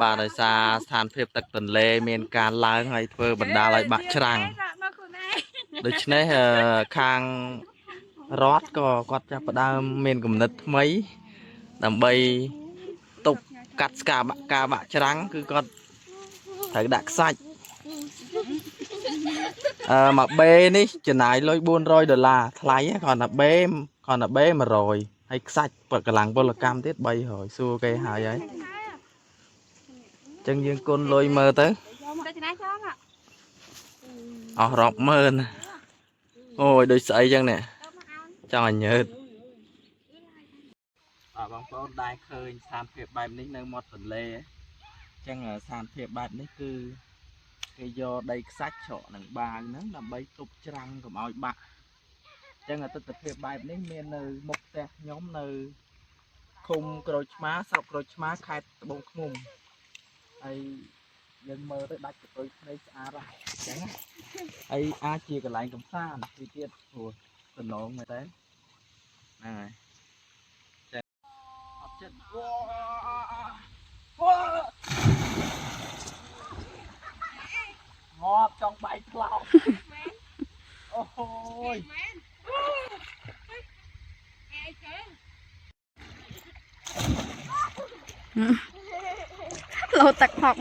បាទដោយសារស្ថានភាពទឹកទន្លេមានការឡើងហើយធ្វើបណ្ដាលឲ្យបាក់ច្រាំង មកខ្លួនឯង ដូច្នេះអឺខាងរដ្ឋក៏គាត់ចាប់ផ្ដើមមានគំនិតថ្មី ដើម្បីទប់កាត់ស្ការបាក់ការបាក់ច្រាំងគឺគាត់ត្រូវដាក់ខ្សាច់អឺមួយបេនេះចំណាយលុយ400ដុល្លារថ្លៃគ្រាន់តែបេគ្រាន់តែបេ100ហើយខ្សាច់កម្លាំងពលកម្មទៀត300សួរគេហើយហើយអញ្ចឹងយើងគុណលុយមើលទៅ ទៅចំណាយចង អស់រាប់ម៉ឺនអូយដូចស្អីចឹងនេះចង់ឲ្យញើតបាទបងប្អូនដែលឃើញស្ថានភាពបែបនេះនៅមាត់ទន្លេអញ្ចឹងស្ថានភាពបែបនេះគឺគេយកដីខ្សាច់ច្រកនឹងបាវហ្នឹងដើម្បីទប់ច្រាំងកុំឲ្យបាក់អញ្ចឹងទស្សនភាពបែបនេះមាននៅមុខផ្ទះខ្ញុំនៅឃុំក្រូចឆ្មាស្រុកក្រូចឆ្មាខេត្តត្បូងឃ្មុំហើយយើងមើលទៅដាច់កតុយភ្នែកស្អាតហ៎អញ្ចឹងណា ហើយអាចជាកន្លែងកំសាន្តទីទៀតព្រោះតំណងមែនតើហ្នឹងហើយចេះអត់ចិត្តវ៉ាវ៉ាងាប់ចង់បែកផ្លោកអូហូយ មែនអេគេ លោទឹកផុក